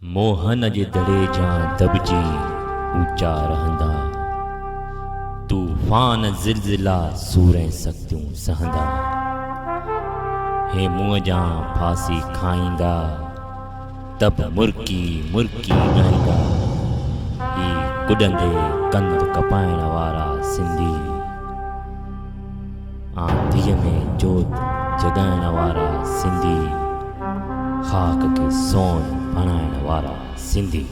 موهن جي دڙي جان دٻجي اوچا رهندا، طوفان زلزلا سور ۽ سختيون سهندا، هيمونء جان ڦاسي کائيندا، ته به مرڪي مرڪي ڳائيندا، هي ڪڏندي ڪنڌ ڪپائڻ وارا سنڌي، آنڌيء ۾ جوت جڳائڻ وارا سنڌي. خاڪ کي سون بڻائڻ وارا سنڌي.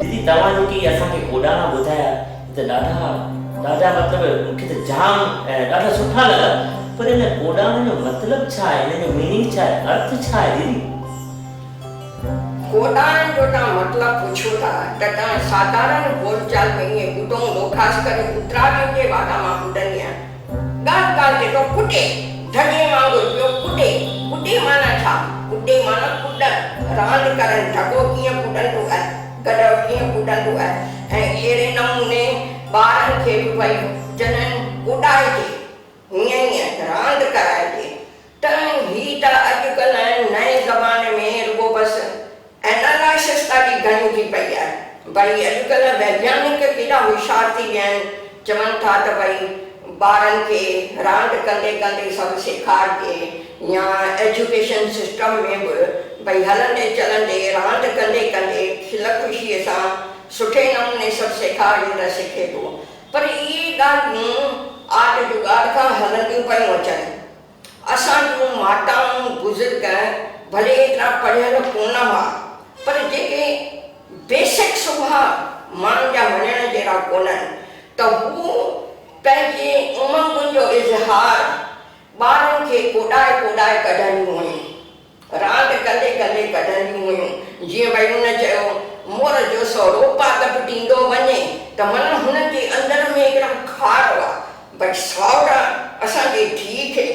ديدي توهان جيڪي اسان کي ڪوڏاڻا ٻڌايا ته ڏاڍا ڏاڍا مطلب مون کي ته جام ڏاڍا سٺا لڳا پر ان ڪوڏاڻن جو مطلب ڇا آهي ان جو ميننگ ڇا آهي ارٿ ڇا آهي ديدي. ڪوڏاڻن جو توهان مطلب پڇو ٿا ته توهان ساڌارڻ ٻول چال ۾ ائين ٻڌو هوندو خاص ڪري اتراڌين جي واتان مان ٻڌندي آهيان. ڳالهه ڳالهه تي ٿو ڪڏي، ڍڳي وانگر پيو ڪڏي. ڪڏي معنيٰ ڇا؟ ڪڏي معنيٰ ڪڏڻ، راند ڪرڻ، ڍڳو ڪيئن ڪڏندو آهي، گڏهه ڪيئن ڪڏندو آهي ۽ اهڙي نموني ٻارن کي به ڀئي جڏهن ڪڏائجي، هيئن هيئن راند ڪرائجي ته هي ته اڄڪلهه نئين زماني ۾ رڳو بس اينالائسس ڏاڍي گهڻي ٿي پئي آهي. ڀئي اڄڪلهه ويگيانڪ ڪيڏا هوشيار ٿي ويا آهن، چون ٿا ته ڀئي ٻارن کي راند ڪندي ڪندي سڀ سيکارجي يا ايجوڪيشن سسٽم ۾ به ڀئي هلندي چلندي راند ڪندي ڪندي کل خوشيء سان سٺي نموني سڀ سيکارجي ته سکي ٿو. پر اهي ڳالهيون آٽ جڳاڙ کان هلنديون پيون اچن. اسان جون ماتائون بزرگ ڀلي ايترا پڙهيل ڪونه هئا پر جيڪي بيسڪ سڀاء ماڻهن جا وڃڻ جهڙا ڪونهن ته هو پنهنجي امنگن جو اظهار ٻارن کي ڪوڏائي ڪوڏائي ڪڍنديون هيون. راند ڪندي ڪندي ڪڍنديون هيون. جيئن ڀئي هن چيو، مور جو سهرو پاڳ پٽيندو وڃي ته معنيٰ هن جي اندر ۾ هڪڙا خار هئا. ڀئي ساهرا اسان جي ڌيء کي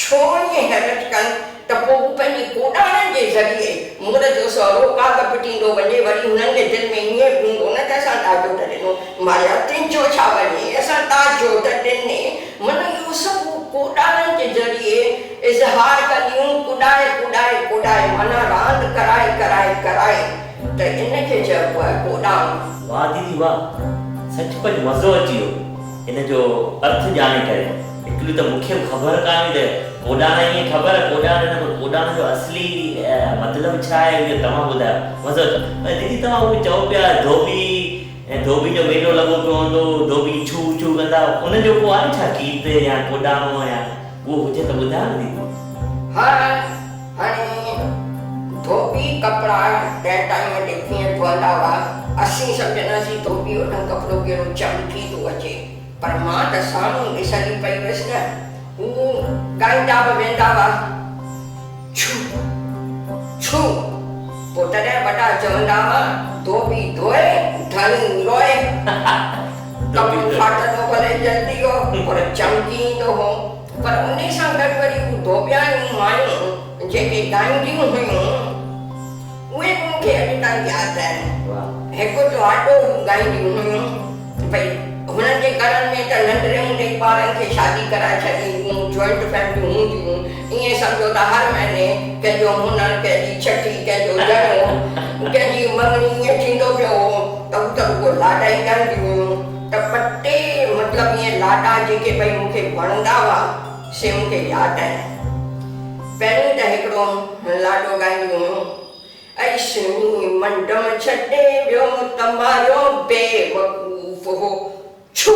ڇو ائين حيرت ڪن ته پوء هو پنهنجي ڪوڏاڻن جي ذريعي مور جو سهرو پاڳ پٽيندو وڃي وري هنن جي دل ۾ ائين به هوندو نه ته اسان ڏاجو ته ڏنو ماريا تنهنجو ڇا وڃي اسان ڏاجو ته ڏني معنيٰ اهو سڀ هو ڪوڏاڻن جي ذريعي اظهار ڪنديون ڪڏائي ڪڏائي ڪڏائي معنيٰ راند ڪرائي ڪرائي ڪرائي ته ان کي چئبو آهي ڪوڏاڻو. واه ديدي واه سچ پچ مزو اچي ويو ان جو ارٿ ڄاڻي ڪري هڪڙي ته مونکي به خبر ڪانه هئي ته ڪوڏاڻا ائين خبر ڪوڏاڻا نه پر ڪوڏاڻا جو اصلي مطلب ڇا آهي اهو توهان ٻڌايو مزو اچي ويو پر ديدي توهان اهو چئو پيا ڌوٻي ۽ ڌوٻي جو ميلو لڳو پيو هوندو هو، ڌوٻي ڇو ڇو ڪندا، ان جو ڪو آهي ڇا گيت يا ڪوڏاڻو يا اهو هجي ته ٻڌايو نه ديدي. ها هاڻي ڌوٻي ڪپڙا تنهن ٽائيم تي ڪيئن ڌوئندا هئا، اسين سمجهنداسين ڌوٻي وٽان ڪپڙو ڪهڙو چمڪي ٿو اچي، پر مان ته سامهون ڏسندي پئي هيس نه، هو ڳائيندا به ويندا هئا. ڇو؟ ڇو؟ پوء تڏهن وڏا چوندا هئا، ڌوٻي ڌوئي، ڌڻي روئي. ڪپڙو ڦاٽندو ڀلي جلدي هو، پر چمڪي ايندو هو. پر انهي سان گڏ وري هو ڌوٻياڻيون مايون جيڪي ڳائينديون هيون، اهي به مون کي اڄ تائين ياد آهن. هڪ ٽواٽو هو ڳائينديون هيون. ڀئي هنن جي گهرن ۾ ته ننڍڙي هوندي ئي ٻارن کي شادي ڪرائي ڇڏينديون هيون، جوائنٽ فيمليون هونديون هيون، ائين سمجهو ته هر مهيني ڪنهن جو منڻ، ڪنهن جي ڇٺي، ڪنهن جو جڻيو، ڪنهن جي مڱڻي ائين ٿيندو پيو هو ته هو ته رڳو لاڏا ئي ڳائينديون هيون ته ٻه ٽي مطلب ائين لاڏا جيڪي ڀئي مون کي وڻندا هئا سي مون کي ياد آهن. پهرين ته هڪڙو لاڏو ڳائينديون هيون. اي سهڻي منڊم ڇڏي ويو ته ماريو بي وقوف هو ڇو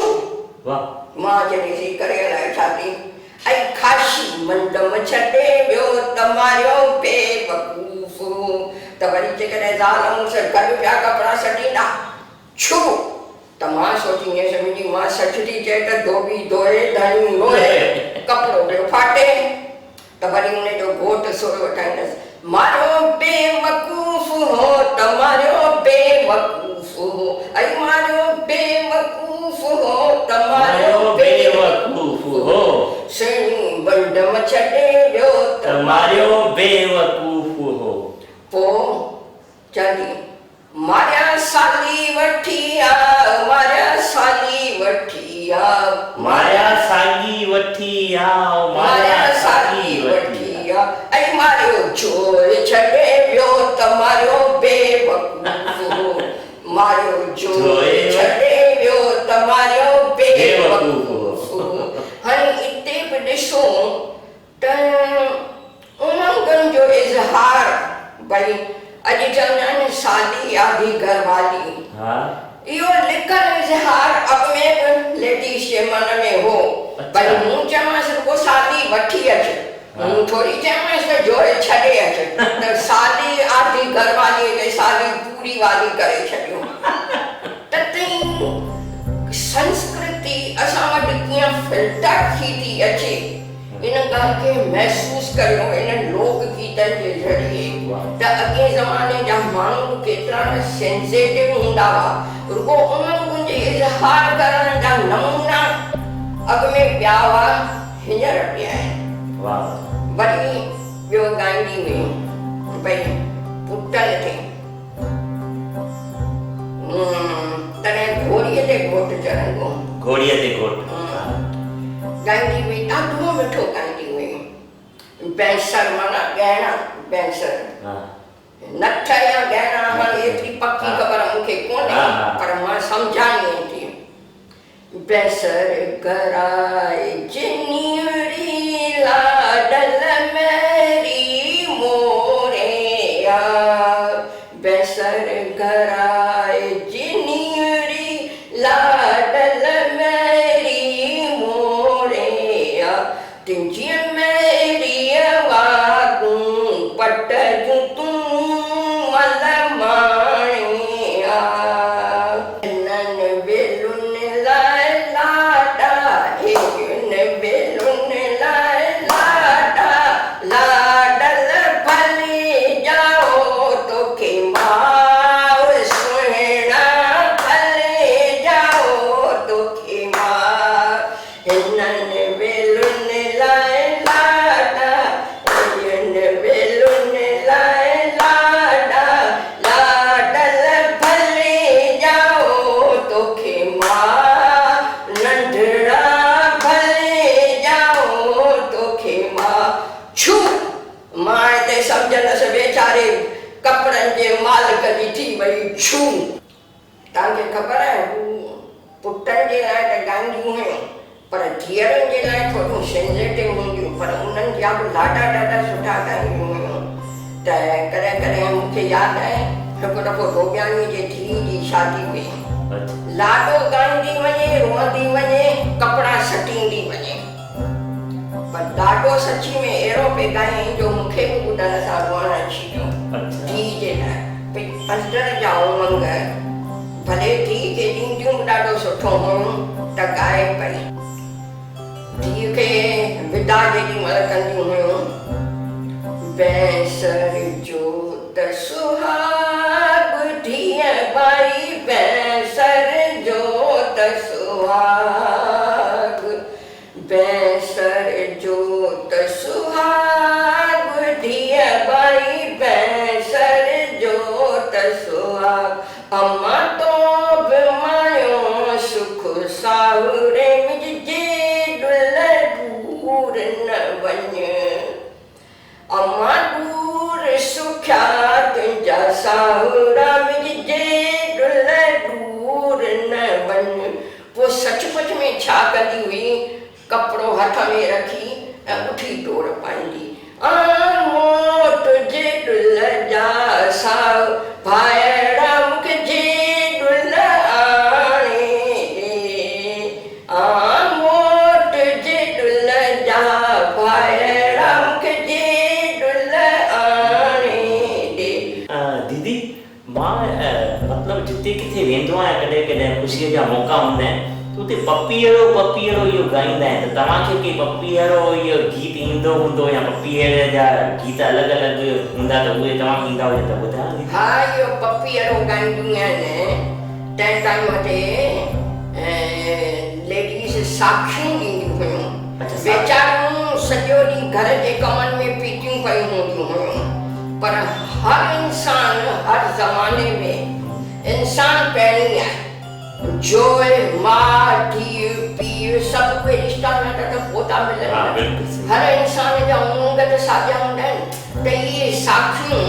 مان جڏهن سي ڪري الائي ڇا ٿي اي خاشي منڊم ڇڏي ويو ته ماريو بي وقوف هو ته وري جيڪڏهن زال مون سان گڏ پيا ڪپڙا سٽيندا ڇو ته مان سوچيندي هيس منهنجي مان سچ ٿي چئي ته ڌوٻي ڌوئي ڌڻي روئي ڪپڙو پيو ڦاٽي ته وري ان جو گهوٽ سر وٺائيندس ماريو بي وقوف هو ته ماريو بي وقوف هو اي ماريو بي وقوف هو ته ماريو بي وقوف هو سهڻي بنڊم ڇڏي ويو ته ماريو بي وقوف هو. پوء چوندي ماريا سالي وٺي آ، ماريا سالي وٺي آ. ماريا ساڳي وٺي آ، ماريا ساڳي وٺي آ. ۽ ماريو جوء ڇڏي ويو ته ماريو بيوقوف. ماريو جوئي ڇڏي ويو ته ماريو بيوقوف. هاڻي اتي به ڏسو ته امنگن جو اظهار ڀئي اڄ چوندا آهن سالي آڌي گهر والي. اهو لڪل اظهار اڳ ۾ به ليڊيز جي من ۾ هو. ڀلي مون چيومانس رڳو سالي وٺي اچ. مون ٿوري چيومانس ته جوئي ڇڏي اچ ته سالي آڌي گهر واليء کي سالي پوري والي ڪري ڇڏيو. ته تئين سنسڪرتي اسان وٽ ڪيئن فلٽر ٿي ٿي اچي، ان ڳالهه کي محسوس ڪريو انهن لوڪ گيتن جي ذريعي ته اڳئين زماني جا ماڻهو به ڪيترا نه سينسيٽو هوندا هئا، رڳو امنگن جي اظهار ڪرڻ جا نمونا اڳ ۾ ٻيا هئا، هينئر ٻيا آهن. وري ٻيو ڳائيندي هئي ڀئي پٽن کي. تڏهن گهوڙيء تي گهوٽ چڙهندو. گهوڙيء تي گهوٽ. ڳائيندي هئي، ڏاڍو مٺو ڳائيندي هئي. بينسر معنيٰ ڳائڻا، بينسر. نٺ يا ڳائڻا هاڻي ايتري پڪي خبر مون کي ڪونهي، پر مان سمجهان ائين ٿي. بيسر گهرائي جنيڙي لاڏل مهري موريا بيسر گهرائي جنيڙي لاڏل مهري موريا تنهنجي مهريء واڳون پٽ جون تون مل ماڻيا. هنن ويلن لاء لاڏا، هن ويلن لاء لاڏا، لاڏل ڀلي ڄائو توکي ماء سهڻا، ڀلي ڄائو توکي ماء. هنن ويلن لاء لاڏا، هنن ويلن لاء لاڏا، لاڏل ڀلي ڄائو توکي ماء، ننڍڙا ڀلي ڄائو توکي ماء. ڇو مان هتي سمجهندس ويچاري ڪپڙن جي مالڪ جي ٿي وئي ڇو. توهان کي خبر آهي هو پٽن جي لاء ته ڳائينديون هيون پر ڌيئرن جي لاء ٿوريون سينسيٽو هونديون پر انهن جا به لاڏا ڏاڍا سٺا ڳائينديون هيون ته ڪڏهن ڪڏهن مون کي ياد آهي هڪ دفعو ڌوٻياڻيء جي ڌيء جي شادي هئي لاڏو ڳائيندي وڃي روئندي وڃي ڪپڙا سٽيندي وڃي پر ڏاڍو سچي ۾ اهڙو پئي ڳايائين جو مون کي به ٻڌڻ سان روئڻ اچي ويو. ڌيء جي لاء پئي اندر جا امنگ ڀلي ڌيء کي ڏينديون به ڏاڍو سٺو هيون ته ڳائي پئي. ڌيء کي وداع جيڏي مهل ڪنديون هيون. بينسر جو ته سهاڳ ڌيء ٻائي بينسر جو ته سهاڳ. بينسر جو ته سهاڳ ڌيء ٻائي بينسر جو ته سهاڳ امان تو به ماڻيو سک ساهري منهنجي ڏل ڏور نه وڃ امان ڏور سکيا تنهنجا ساهرا منهنجي ڏل ڏور نه وڃ. پوء سچ پچ ۾ ڇا ڪندي هئي، ڪپڙو هٿ ۾ رکي ۽ اٺي ڊوڙ پائيندي. آ موٽ جي ڏل جا ساهه ڀائڙا مون کي جي ڏل آڻي ڏي. آ موٽ جي ڏل جا ڀائڙا مون کي جي ڏل آڻي ڏي. ديدي مان مطلب جتي ڪٿي ويندو آهيان ڪڏهن ڪڏهن خوشيء جا موقعا هوندا آهن ته اتي پپيئڙو پپيئڙو اهو ڳائيندا آهن ته توهان کي ڪي پپيئڙو اهو گيت ايندو هوندو يا پپيئڙي جا گيت الڳ الڳ هوندا ته اهي توهان کي ايندا هجن ته ٻڌايو ديدي. ها اهو پپيئڙو ڳائينديون آهن تنهن ٽائيم تي ليڊيز ساکيون ڏينديون هيون. ويچاريون سڄو ڏينهن گهر جي ڪمن ۾ پيتيون پيون هونديون هيون. پر هر انسان هر زماني ۾ انسان پهرين آهي. جوء، ماء، ڌيء، پيء سڀ اهي رشتا ناتا ته پوء ٿا ملن نه. هر انسان جا امنگ ته ساڳيا هوندا آهن ته اهي ساکيون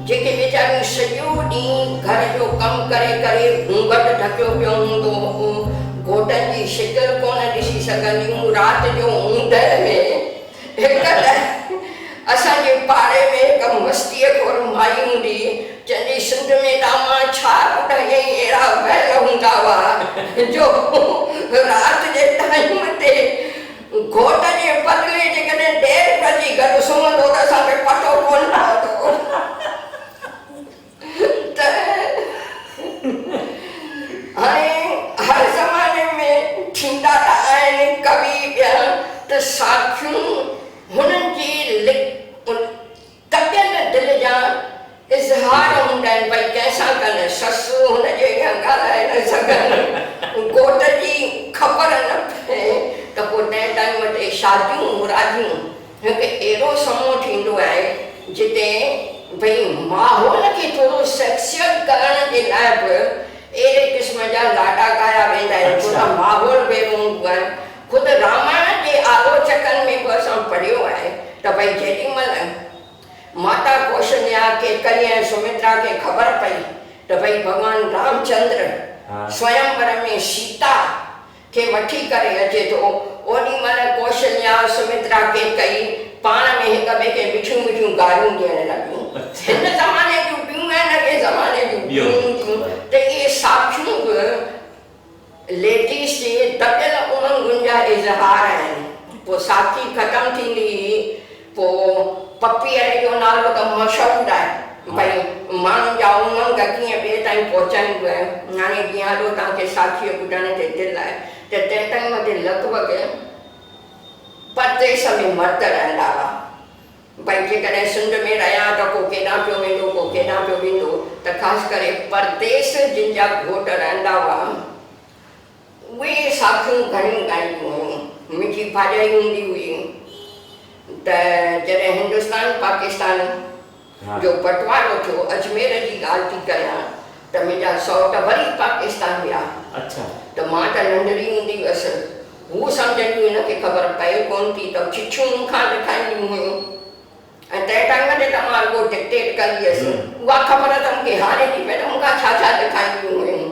جيڪي ويچاريون سڄو ڏينهن گهر جو ڪم ڪري ڪري گهونگهٽ ڍڪيو پيو هوندو هو. گهوٽن جي شڪل ڪونه ڏسي سگهنديون. رات جو اوندهه ۾ هڪ ته اسان جي پاڙي ۾ هڪ مستيء خور مائي هوندي هئي، چوندي هئي، سنڌ ۾ ته امان ڇا ٻڌايائين اهڙا ويل هوندا هئا جو رات جي ٽائيم تي گهوٽ جي بدلي جيڪڏهن ڏير به اچي گڏ سمهندو ته اسان کي پتو ڪونه پوندو ته هاڻي هر زماني ۾ ٿيندا ته آهن ڪوي ٻيا ته ساکيون هنن جي تپيل دل جا اظهار هوندا آهن، ڀئي ڪنهن سان ڪن، سس هن جي اڳيان ڳالهائي نه سگهن، گهوٽ جي خبر نه پئي ته پوء تنهن ٽائيم تي شاديون مراديون هڪ اهڙو سمو ٿيندو آهي جتي ڀئي ماحول کي ٿورو سيڪسيئل ڪرڻ جي لاء به اهڙي قسم جا لاڏا ڳايا ويندا آهن ڇو ته ماحول به اهڙو هوندو آهي. خود رامائڻ جي آلوچڪن ۾ به اسان پڙهيو آهي ته ڀئي جيڏي مهل ماتا ڪوشليا، ڪيڪئي ۽ سمترا کي خبر پئي ته ڀئي ڀڳوان رامچندر سويمور ۾ سيتا کي وٺي ڪري اچي ٿو، اوڏي مهل ڪوشليا، سمترا، ڪيڪئي پاڻ ۾ هڪ ٻئي کي مٺيون مٺيون گاريون ڏيڻ لڳيون. هن زماني جون ٻيون آهن اڳئين زماني جون ٻيون هونديون ته اهي ساکيون به ليڊيز جي دٻيل امنگن جا اظهار آهن. پوء ساٿي ختم ٿيندي هئي، پوء پپيئڙي جو نالو ته مشهور آهي، ڀئي ماڻهن جا امنگ ڪيئن ٻئي تائين پهچائيندو آهي. هاڻي جيئن هلو توهان کي ساٿيء ٻڌڻ تي دل آهي ته تنهن ٽائيم تي لڳ ڀڳ پرديس ۾ مرد رهندا هئا. ڀئي جيڪڏهن سنڌ ۾ رهيا ته ڪو ڪيڏانهن پيو ويندو، ڪو ڪيڏانهن پيو ويندو ته خاص ڪري پرديس جن جا گهوٽ رهندا هئا، اهي ساکيون گهڻيون ڳائينديون هيون. منهنجي ڀاڄائي هوندي هئي ته جڏهن هندستان پاڪستان جو بٽوارو ٿيو، اجمير جي ڳالهه ٿي ڪريان ته منهنجا سئوٽ وري پاڪستان ويا ته مان ته ننڍڙي هوندي هيس، هو سمجهنديون هن کي خبر پئي ڪونه ٿي ته چٺيون مون کان لکائينديون هيون ۽ تنهن ٽائيم تي ته مان رڳو ڊڪٽيٽ ڪندي هيس اها خبر ته مون کي هاڻي ٿي پئي ته مون کان ڇا ڇا لکائينديون هيون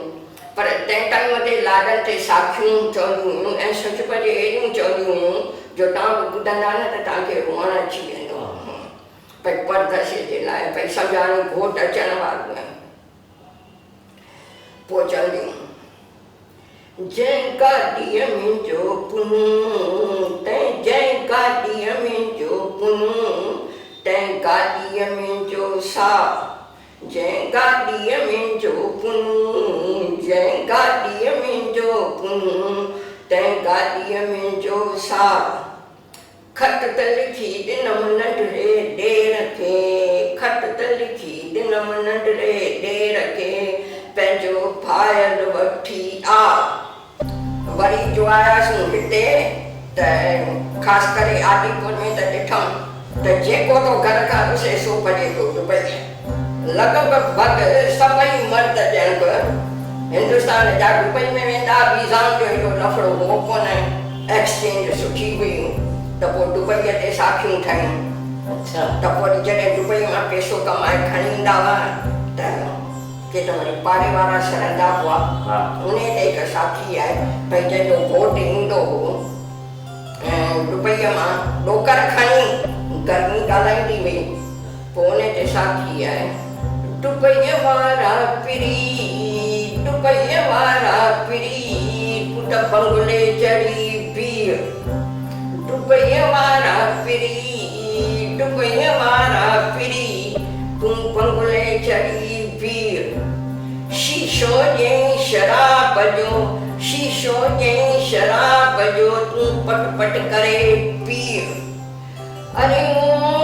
پر تنهن ٽائيم تي لاڏن تي ساکيون چونديون هيون ۽ سچ پچ اهڙيون چونديون هيون جو توهان به ٻڌندا نه ته توهان کي روئڻ اچي ويندو ڀئي پردسي جي لاء ڀئي سمجهه هاڻي گهوٽ اچڻ وارو آهي پوء چونديون جنهن گاڏيء منهنجو پنهون، تنهن جنهن گاڏيء منهنجو پنهون، تنهن گاڏيء منهنجو ساهه. جنهن گاڏيء منهنجو پنهون، جنهن گاڏيء منهنجو پنهون، تنهن گاڏيء منهنجو ساهه. خط ته لکي ڏنم ننڍڙي ڏير کي، خط ته لکي ڏنم ننڍڙي ڏير کي، پنهنجو ڀائل وٺي آ. وري جو آياسون هتي ته خاص ڪري آديپور ۾ ته ڏٺم ته جيڪو ٿو گهر کان رسي سو پڄي ٿو دبئيء. لڳ ڀڳ سڀئي مرد ڄڻ به هندستان جا دبئي ۾ ويندا، ويزائن جو ايڏو لفڙو هو ڪونه. ايڪسچينج سٺي هئي ته پوء دبئيء تي ساکيون ٺهيون ته پوء وري جڏهن دبئيء مان پئسو ڪمائي کڻي ايندا هئا ته ڪي ته وري پاڙي وارا سڙندا هئا. انهيء تي هڪ ساکي آهي ڀئي جنهن جو گهوٽ ايندو هو ۽ دبئيء مان ڏوڪڙ کڻي گرمي ڳالهائيندي هئي. پوء انهيء تي ساکي آهي. دبئيء وارا پرين، دبئيء وارا پرين، تون ته بنگلي چڙهي بيهه. دبئيء وارا پرين، دبئيء وارا پرين، تون بنگلي چڙهي بيهه. شيشو ڏئين شراب جو، شيشو ڏئين شراب جو، تون پٽ پٽ ڪري پيء. اري او!